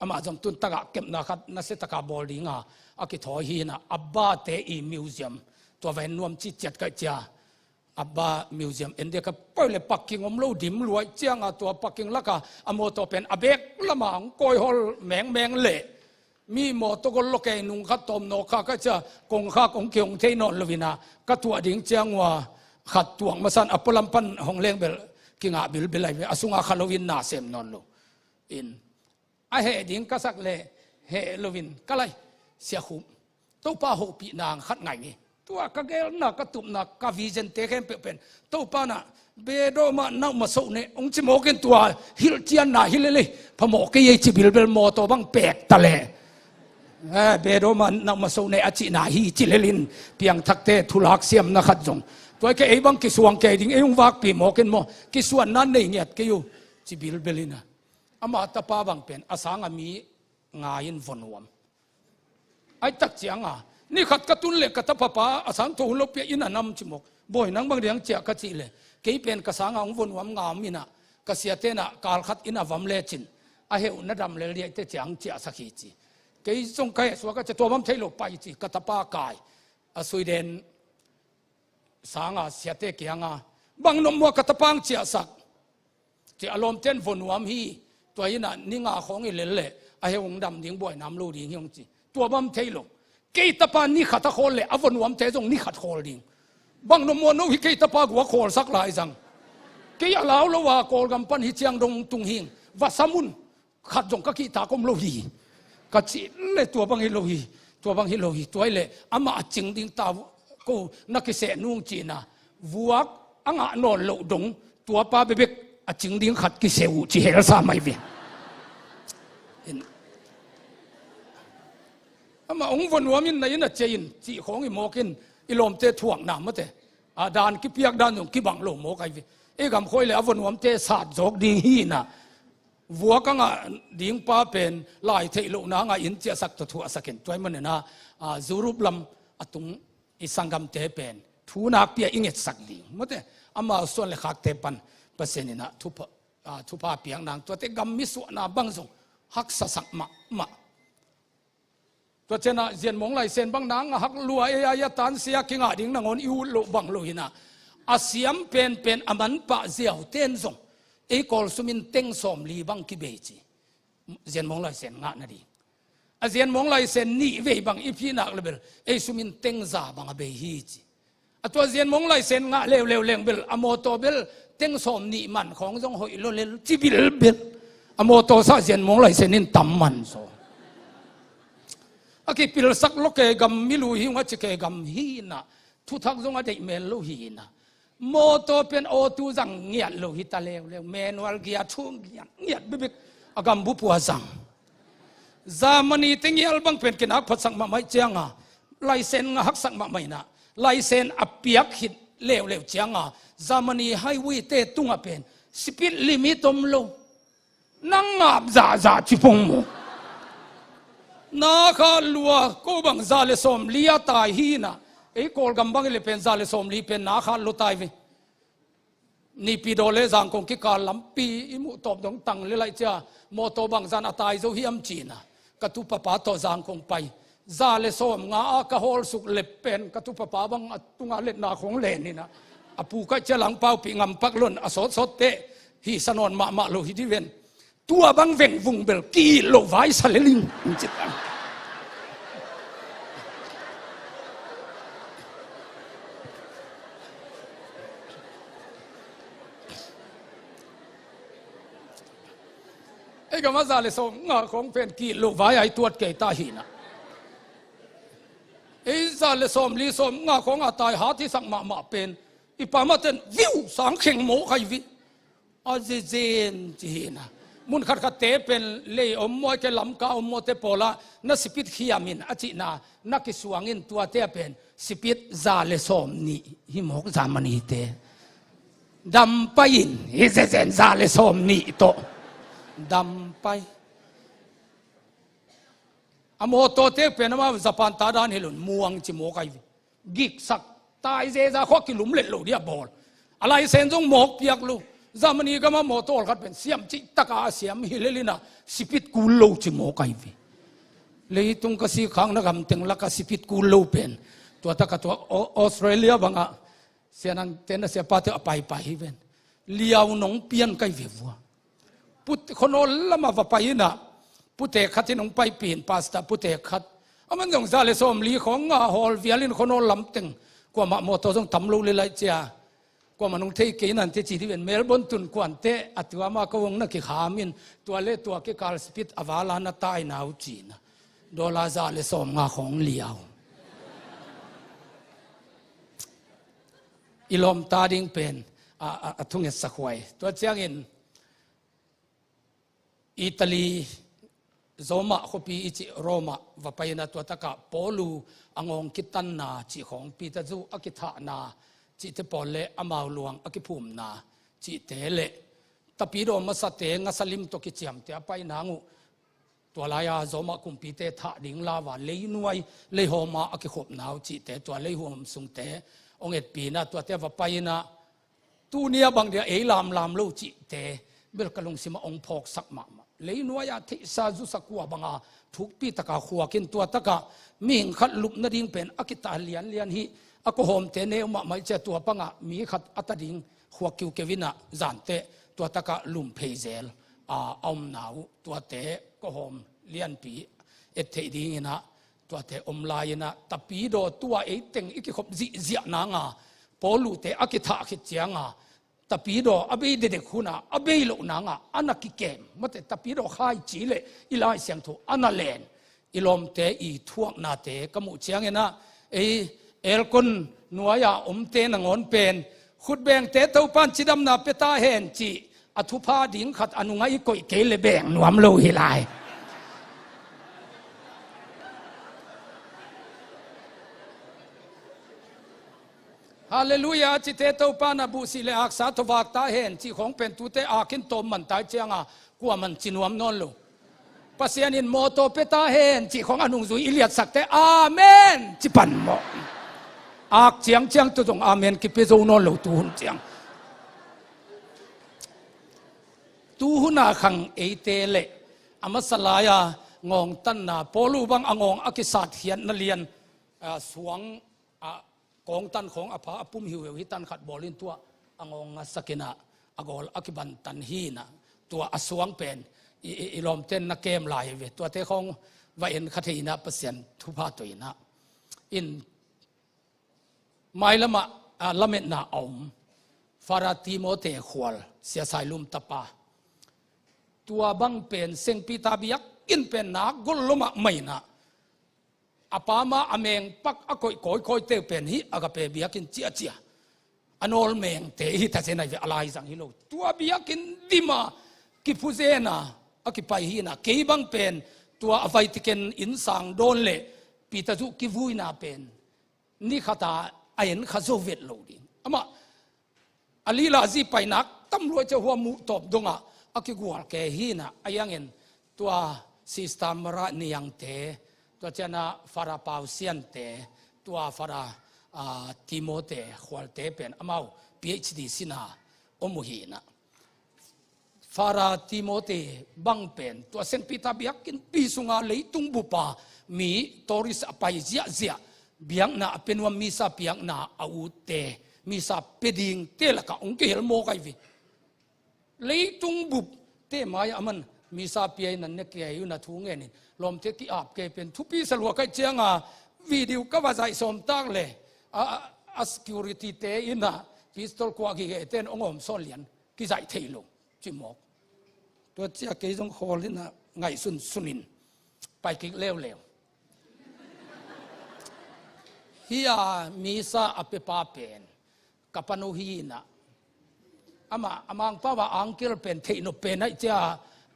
Amah zong tun tagah kepna khat nasia taka bawl dinga a kithawi hi ina, Abbate i museum, tua va en nuam ci ciat kai cia. Abba museum en dia ka poi le parking om lo dim luai cianga tua parking laka a mawtaw pen a bek lama hong kawihol mengmeng le mi mawtaw gol lo kei nung khat tawm nawk kha ka cia, kongkhak hong kihong thei nawn lo ina ka tuah ding ciang ua khat tuak masan a pualam pan hong leng bel kingah bilbil lai ve, a sungah kha loin na sem nawn lo. In, a heh ding ka sak leh heh loin ka lai. Sia Khum, Topa hopihna khat ngai ni. Tua ka gelna, ka tupna, ka vision te khempeuh pen Topa na, Bedoma nau ma so ne, hong ci mawk in, tua hilhcianna hi lel ei, phamawh kei ei ci bilbil, mawtaw bang pek ta leh, eh, Bedoma nau ma so ne a cihna hi ci lel in, piangthakte thulak siamna khat zong. Tua hi kei, ei bang kisuang kei ding, ei hong vakpi mawk in maw, kisuanna nei ngiat kei uh ci bilbil in a. Ama tapa bang pen a sanga mi nga in va nuam. Ahih tak cianga, ni khat ka tun leh ka tapa pa a sangtho hun lo pia in a nam ci mawk. Bawi, nang bang diang ciah ka cih leh, kei pen ka sanga hong va nuam ngam in a, ka siate na kal khat in a vam lecin, a heh uh na dam lel diai teh ciang ciahsak hi ci. Kei zong ka heh suak a, cia tua bang thei lo pai ci, ka tapa kai. A Sweden sanga siate kianga, bang nop mua ka tapa hong ciahsak. Ci a lawmten va nuam hi, tua in a ni nga khawng hi lel leh, a heh hong dam ding, buaina om lo ding hi hong ci. Tua bang thei lo. Kei tapa ni khat a khawl leh, a va nuamte zong ni khat khawl ding. Bang nop mua no hi, kei tapa gua khawlsak lai zang. Kei a lau lo a, Kawlgam pan hi ciang dong tung hing. Va sam un. Khat zong ka kihtak om lo hi. Ka cih leh tua bang hi lo hi. Tua bang hi lo hi. Tua hi leh amah a cing ding ta ko na kiseh nung cihna. Vuak a ngah nawn loh dong, tua pa bekbek a cing ding khat kiseh uh ci helsa mai ve. Amah hong va nuam in, na in a ciah in, cih khawng hi mawk in, i lawmte thuakna mawte. A dan kipiak dan zong kibang lo mawk ahi ve. Ei gam khawng hi leh a va nuamte sat zawk ding hi in a. Vuak a ngah ding pa pen lai theih lohna ngah in ciahsak tawh thuahsak in, tua ahih manin a, a, Europe lam a tung i sanggamte pen thu nakpi-a i ngetsak ding. Mawte, amau suan le khakte pan Pasian in a thupha, a, thupha piak nang, tuate gam mi suahna bang zong haksasak mahmah. Tua ciangin a Zianmawng Laisen bang nang a hak lua, ei a, ei a tansia kingah ding nangawn i ut loh bang lo hi in a. A siam penpen a manpah ziaute'n zong ei Kawl sumin teng sawmli bang kibei ci. Zianmawng Laisen ngah nading. A Zianmawng Laisen nih vei bang i pih nak leh bel ei sumin teng za bang a bei hi ci. A tua Zianmawng Laisen ngah leuleu leng bel, a mawtaw bel teng sawmnih man khawng zong hoih lo lel ci bilbil. A mawtaw sangah Zianmawng Laisen in tam man zaw. A kipilsak lo kei gam mi lui hi ung a ci kei gam hi in a, thuthak zong a deih mel lo hi in a. Mawtaw pen auto zang ngiat lo hi ta leuleu, manual gear thu ngiat ngiat bikbik, a gam bup uh a zang. Germany te ngial bang pen kinak phatsak mahmah ciangin a, laisen ngah haksak mahmah in a, laisen a piak khit leuleu ciangin a, Germany highway te tungah pen speed limit om lo. Nang ngap zahzah ci pong maw. Na khat lua, ko bang za le sawmli a tai hi in a, ei Kawlgam bang hi leh pen za le sawmli pen na khat lua tai ve. Naypyidaw le Zangkong kikal lampi i muh tawp dong tang le laih cia, mawtaw bangzah a tai zo hiam ci in a, ka tupapa tawh Zangkong pai. Za le sawmnga a ka hawlsuk leh pen ka tupapa bang a tungah letna khawng len in a, a pu kaih cia langpau pih ngampak lon a sawtsawt teh, hih sa nawn mahmah lo hi dih ven. Tua bang vengvung bel ki-it loh vai sa lel ing. Ei gam a za le sawmnga khawng pen ki-it loh vai a i tuat kei ta hi in a. Ei za le sawmli sawmnga khawng a tai hat hisak mahmah pen i pa maten viu sang kheng mawk ahi ve. A zezen ci hi in a. Mun khatkhatte pen lei om maw, ahih kei leh Lamka om mawte pawlah na speed khiam in a cihna, na kisuang in tuate ah pen speed za le sawmnih hi mawk Germany te. Dam pai in, hi zezen za le sawmnih tawh. Dam pai. A mawtawte pen amah Japan ta dan hi lo in, muang ci mawk ahi ve. Giksak, tai zeza khawng kilum let lo dih a bawl. A laisen zong mawk piak lo. Germany gamah mawtaw khat pen siam cih taka a siam hi lel in a, speed kul lo ci mawk ahi ve. Leitung ka sik khakna gam teng lakah speed kul lo pen, tua takah tua Au-, Australia bangah, sianang ten a siapa te a paipai hi ven. Liau nong pian kai ve vua. Put-, khuanawl lamah va pai in a, putek khat in hong paipih in, pastor putek khat. Aman zong za le sawmli khawng a hawl vial in khuanawl lam teng, kuamah mawtaw zong tam lo le laih cia. Kuamah nong thei kei nante ci dih ven, Melbourne tun kuante a tua mah ko hong na kikham in, tua le tua kikal speed a vala na taina uh cina. Dollar za le sawm nga khong liau. I lawmta ding pen a, a, a thungetsak huai. Tua ciangin Italy, Roma khuapi i cih Roma va paina tua takah Paulu a ngawng kitanna cih khawng Peter zu a kithahna cihte pawl le amau luang a kiphumna cihte le tapidaw masate ngasa lim tawh kiciamte a paina uh. Tua lai-a Roma kumpite thah ding lauva leinuai leihawma a kikhopna uh cihte tua leihuam sungte hong etpina tuate va paina. Tuni a bang dia ei lamlam lo cihte bel ka lungsimah hong phawksak mahmah. Leinuai-a theihsa zusa kua banga thukpi taka khuakin tua taka mihing khat lupna ding pen a kita lianlian hi. A kawhawmte neu mahmah i cia tua pangah mi khat a ta ding khuak kiukeu inah zanteh tua takah lumphei zel a, a omna uh tuate kawhawm lianpi et theih dinginah tuate om lai-inah tapidaw tua eiteng i kikhop zihziah nanga Paulute a kithah khit cianga tapidaw a bei dedek huna a bei loh nanga a na kikem mate tapidaw khaici le i Lai Siangtho a na len i lawmte i thuaknate ka muh cianginah ei aircon nuai-a omte nangawn pen khutbengte Topan cidamna pia ta hen cih a thupha ding khat a nungah i koih kei le beng nuam lo hi lai. Halleluiah, cite Topan a buhsih le aksa thovak ta hen cih khawng pen tute akin tawm man tai cianga kuaman ci nuam nawn lo. Pasian in mawtaw pia ta hen cih khawng a nungzui i liatsakte amen ci pan maw? Ak ciangciang tu zong amen kipia zo nawn lo tuhun ciang. Tuhuna khang eite le a masa lai-a ngawngtanna Paulu bang a ngawng a kisatkhiatna lian a, suang a kawngtan khawng a pha a pum hiuhiu hi tan khat bawlin tua a ngawng a sakinah a gawl a kibantan hinah tua a suang pen i, i, i lawmten na kem lai ve tuate khawng va en kha thei inah Pasian thupha tawh inah in mailamah a lametna a om Fara Timote khual siasai lum tapa tua bang pen sengpita biak in pen nak gol lomah mainah a pama a mengpak a koih kawikawi teu pen hi Agape biakinn ciahciah a nawl mengte hi ta zenai ve a laizang hi lo tua biakinn dima kiphuzena a kipai hina kei bang pen tua a Vatican innsang dawn le Peter zuh kivuina pen ni khata a en kha zo vet lo ding amah a lila zi painak tam luai cia hua muh tawp dongah a kigual ke hinah a yangin tua Sister Mara Niangte tua ciana Fara Pausiante tua Fara a, Timote khualte pen amau PhD sina om uh hinah Fara Timote bang pen tua sengpita biakinn pi sunga leitung bupa mi tourist a pai ziahziah biakna a pia nuam misa piakna a utte misa pia dingte lakah hong kihel mawk ahi ve. Leitung bupte mai-ah a man misa pia in an ne kei uh na thu ngenin lawmte ki-ap kei pen thupi salua kaih cianga video ka va zaih sawmtak le a, a, a security-te inah pistol kuah gigehte in hong awm sawn lian kizaih thei lo cimawk. Tua cia kei zong khawl inah ngaihsun sunin paikik leuleu. Hi-a misa a pepa pen ka panu hi inah amah a mangpau a angkel pen theihnop pen aih cia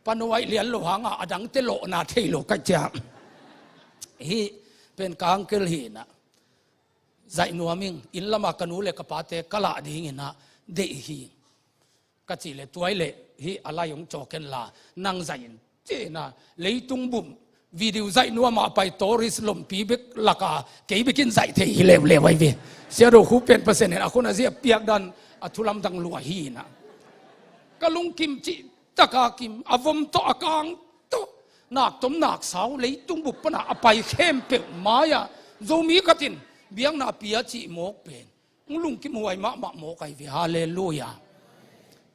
panu aih lian lo hanga a dangte lawhna thei lo kaih cia hi pen ka angkel hi inah zaih nuam ing inn lama ka nu le ka pate ka lah dinginah deih hi. Ka cih le tuai le hi a lai hong cawken la nang zaih in cina leitung bum video zaih nuama pai tourist lompi bek laka kei bekin zaih thei hi leuleu ai ve. Siado khu pen Pasian in a khun a zia piak dan a thulamdang lua hi inah ka lungkim cih taka kim a vom tawh a kang tawh nak tom nak sau leitung bup pana a pai khempeuh mai-ah Zomi khatin biakna pia cih mawk pen hong lungkim huai mahmah mawk ai ve. Halleluiah.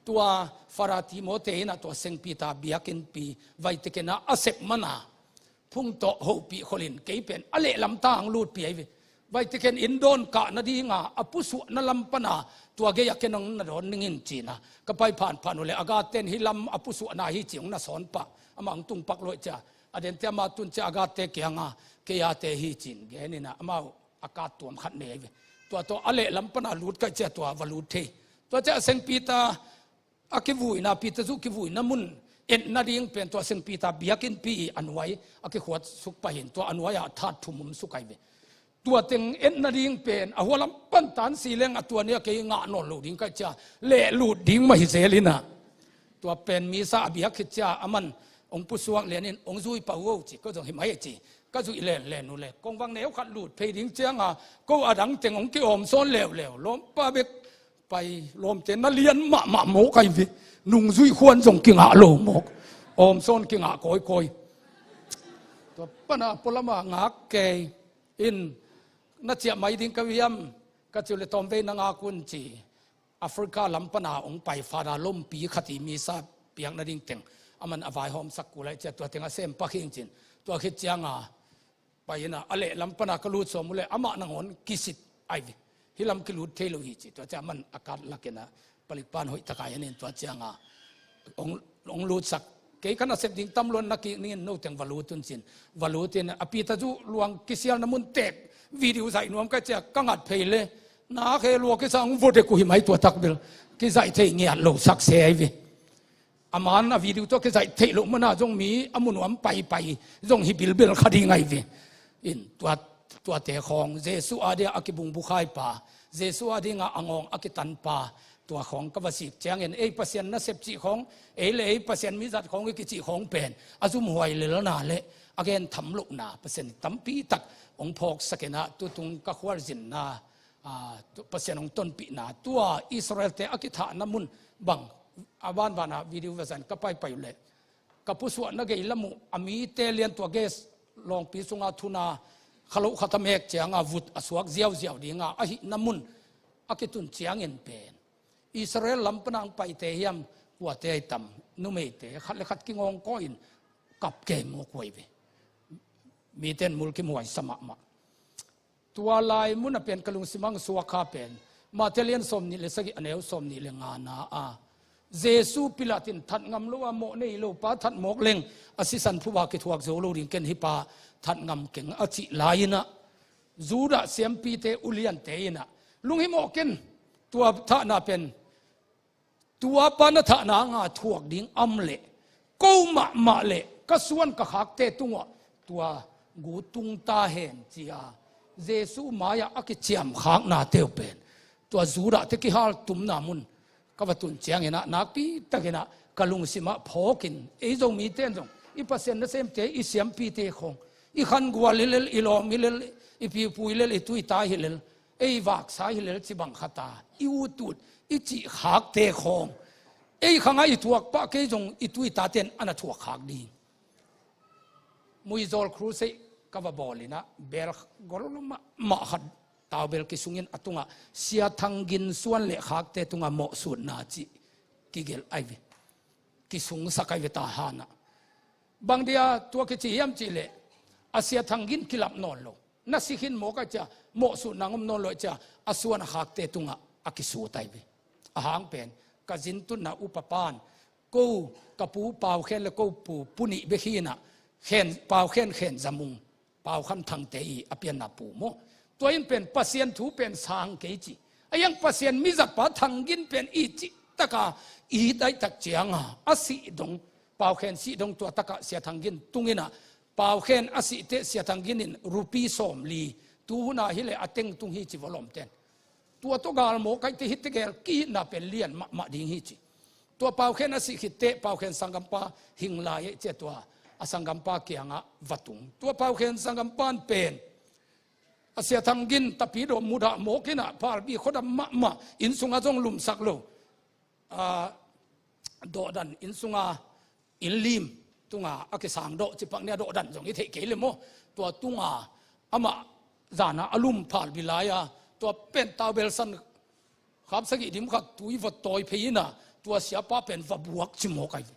Tua Fara Timote inah tua sengpita biakinnpi Vatican-ah a sep mana phung tawh hopih kholin kei pen a lehlam ta hong lutpi ai ve. Vai tiken inn dawn kah nadinga a pusuahna lam pana tua gei-a ken hong na dawn ning in ci-in ah ka pai phanphan uh leh a gaten hih lam a pusuahna hi ci hong na sawn pah. Amah hong tung pak luai cia a dente ama tun cia a gate kianga kei ate hi ci-in genin ah amau a kat tuam khat nei ve. Tua tawh a lehlam pana lut kaih cia tua va lut thei. Tua cia a sengpi ta a kivuina, Peter zuh kivuina mun etna ding pen tua sengpi ta biakinnpi i a nuai a kikhuat suk pah in tua a nuai-ah that thum om suk ai ve. Tua teng etna ding pen a hualam pan tan si leng a tua ni-a kei ngah nawn lo ding kaih cia leh lut ding mah hi zel in ah. Tua pen misa a biak khit cia aman hong pusuak lianin hong zui pah uh o ci, ko zong hi mai ci. Ka zuih lenlen uh leh kong vang neu khat lut phei ding cianga ko a dang teng hong ki-awm sawn leuleu. Lawmpa bek pai lawmte na lian mahmah mawk ai ve. Nungzuih khuan zong kingah lo mawk. Awm sawn kingah kawikawi. Tua pana pualama ngak kei in na ciah mai ding ka hiam ka ci uh leh tawmvei na ngak un ci. Africa lam pana hong pai Father lompi khat i misa piakna ding teng aman a vaihawmsak kul ai cia tua teng a sem pak hing cin. Tua khit cianga pai in ah a lehlam pana ka lut sawm uh leh amah nangawn kisit ai ve. Hih lam kilut thei lo hi ci. Tua cia aman a kat lakin ah palikpan hoih takai anin tua cianga hong, hong lutsak. Kei ka nasep ding tam luan na kik ningin no teng va lut un cin. Va lut in a Peter zuh luang kisialna mun tek video zaih nuam kaih cia ka ngat phei leh na khe lua kisa hong vua dek uh hi mai tua tak bel. Kizaih theih ngiat lo sak se ai ve. A man a video tawh kizaih theih loh mana zong mi a munuam paipai zong hi bilbel kha ding ai ve. In tua, tuate khawng Jesuh a dia a kibungbukhai pa, Jesuh a dinga a ngawng a kitan pa, tua khawng ka va sik ciangin ei Pasian nasep cih khawng, ei le ei Pasian mizat khawng i kicih khawng pen a zumhuai lelna le a gen tham lohna Pasian tampi tak hong phawksak in ah tutung ka khualzinna, a, tu, Pasian hong tonpihna tua Israel-te a kithahna mun bang a banbana video va zan ka paipai uh leh ka pusuahna gei lam uh a mite lian tua gas lawngpi sunga thuna kha loh khat a mek cianga vut a suak ziauziau dinga ahihna mun a kitun ciangin pen Israel lam pana hong paite hiam kuate ai tam numeite khat le khat kingawngkawi in kap kei mawk uh ai ve. Mite in mulkimhuai sa mahmah. Tua lai mun a pen ka lungsim ah suak kha pen Mate lian sawm nih le sagih a neu sawm nih le nga na a Jesuh Pilat in that ngam lo a mawh nei lo pa that mawk leng a sisan phuba kithuak zo lo ding ken hih pa that ngam keng a cih lai in ah Judah siampite uliante in ah lunghimawh ken tua thahna pen tua pa na thahna nga thuak ding om leh ko mahmah le ka suan ka khakte tungah tua gu tung ta hen cia Jesuh mai-ah a kiciamkhaknate uh pen tua Judah-te kihaltumna mun ka va tun ciangin ah nakpi takin ah ka lungsim ah phawkin ei Zomite in zong i Pasian nasemte i siampite khawng i khangual hi lel i lawm hi lel i piupu hi lel i tuita hi lel ei vaksa hi lel ci bang khat a i utut i cihkhakte khawng ei khangah i thuak pah kei zong i tuitaten a na thuakkhak ding. Muizawl crusade ka va bawl in ah bel gol mahmah khat taubel kisungin a tungah Sia Thang Gin suan le khakte tungah mawhsutna cih kigelh ai ve. Kisungsak ai ve ta hanah. Bang dia tua kici hiam cih leh a Sia Thang Gin kilap nawn lo. Na si khin mawk ai cia mawhsutna ngom nawn lo ai cia a suan a khakte tungah a kisut ai ve. A hang pen ka zintutna upa pan ko ka pu Pau Khen le ko pu Pu Nih bek hi in ah Khen, Pau Khen Khen Zamung Pau Khan Thangte i a pianna pu maw. Tua in pen Pasian thu pen sang kei ci. A iang Pasian mizatpa Thang Gin pen i cih taka i daihtak cianga a sih dong Pau Khen sih dong tua takah Sia Thang Gin tung in ah Pau Khen a sih teh Sia Thang Gin in rupi sawmli tu huna hi le a teng tung hi ci va lawmten. Tua tawh galmawk kaihte hi tegel kihitna pen lian mahmah ding hi ci. Tua Pau Khen a sih khitteh Pau Khen sanggampa hing lai eh cia tua a sanggampa kiangah va tung. Tua Pau Khen sanggampa in pen a Sia Thang Gin tapi dawh mudah mawk in ah phalbi khuadam mahmah inn sungah zong lumsak lo. A, dawhdan inn sunga inn lim tunga a kisang dawh cipak nia dawhdan zong i theih kei le maw. Tua tunga amah zana a lum phalbi lai-a tua pen taubel san khap sagih dim khat tui vot tawi phei in ah tua siapa pen va buak ci mawk ai ve.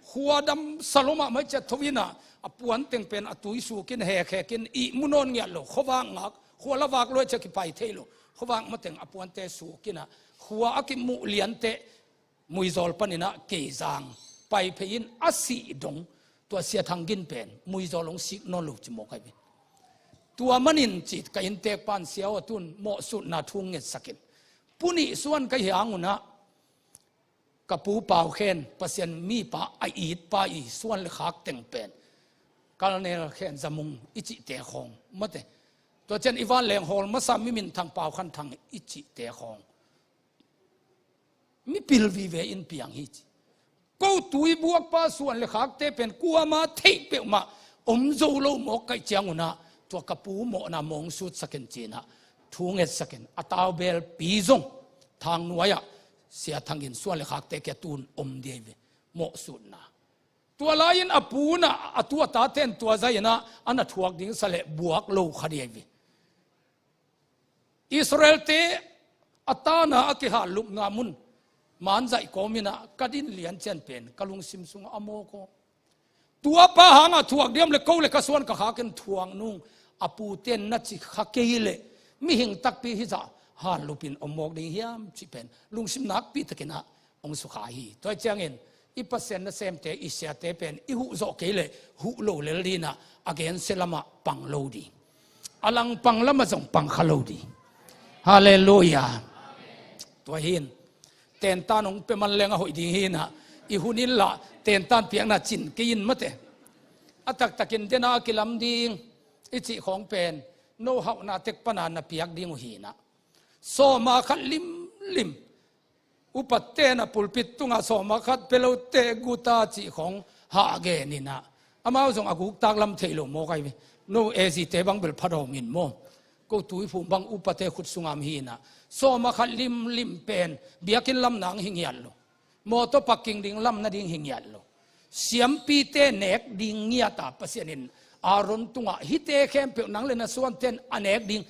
Khuadam salomah mai ciat tho in ah A puan teng pen a tui sukin hekhekin ihmu nawn ngiat lo, khuavak ngak, khua la vak luai cia kipai thei lo, khuavak mateng a puante sukinah khua a kimuh lianteh Muizawl paninah Keizang pai phei in a sih dong, tua Sia Thang Gin pen Muizawl hong sik nawn lo ci mawk ahi ve. Tua manin cih ka inntek pan Sia aw, tun mawhsutna thu ngetsakin. Pu Nih Suan ka hi hangunah ka pu Pau Khen, Pasian mipa a itpa i suan le khak teng pen Colonel Khen Za Mung i cihte khawng mate. Tua cian i vanleng hawl masa mi minthang Pau Khan Thang i cihte khawng mipil vive in piang hi ci. Ko tui buakpa suan le khakte pen kuama theih peuhmah om zo lo mawk kaih ciangunah tua ka pu mawhna mawng sutsakin cinah thu ngetsakin a taubelpi zong thang nuai-ah Sia Thang Gin suan le khakte kia tun om dia hi ve. Mawhsutna. Tua lai-in a pu nah a tu a tate in tua zainah a na thuak ding sa leh buak lo kha dia hi ve. Israelte a tana a kihallupna mun manzaih kawminah ka din lian cian pen ka lungsim sungah a mawk aw. Tua pa hangah thuak diam le ko le ka suan ka khakin thuak nung a pute in na ci kha kei leh mihing takpi hizah hallupin om mawk ding hiam cih pen lungsim nakpi takinah hong sukha hi. Tua ciangin i Pasian nasemte, i siate pen i huh zawh kei leh huh lo lel dinah a gensia lamah pang lo ding, a langpang lamah zong pang kha lo ding. Halleluiah. Tua hin tentan hong pia man leng a hoih ding hinah i hun inlah tentan piakna cin kei in mate. A taktakin dena a kilam ding i cih khawng pen no hauhna tek pana na piak ding uh hinah sawma khat limlim. Upaten a pulpit tungah sawma khat pia lote guta cih khawng hah geninah amau zong a guktak lam thei lo mawk ahi ve. No A Z te bang bel phadawngin maw, ko Tuiphum bang upate khut sungah hinah sawma khat limlim pen biakinn lam nang hi ngiat lo, mawtaw parking ding lam nading hi ngiat lo. Siampite nek ding ngiata Pasian in Aaron tungah hihte khempeuh nang le na suanten a nek ding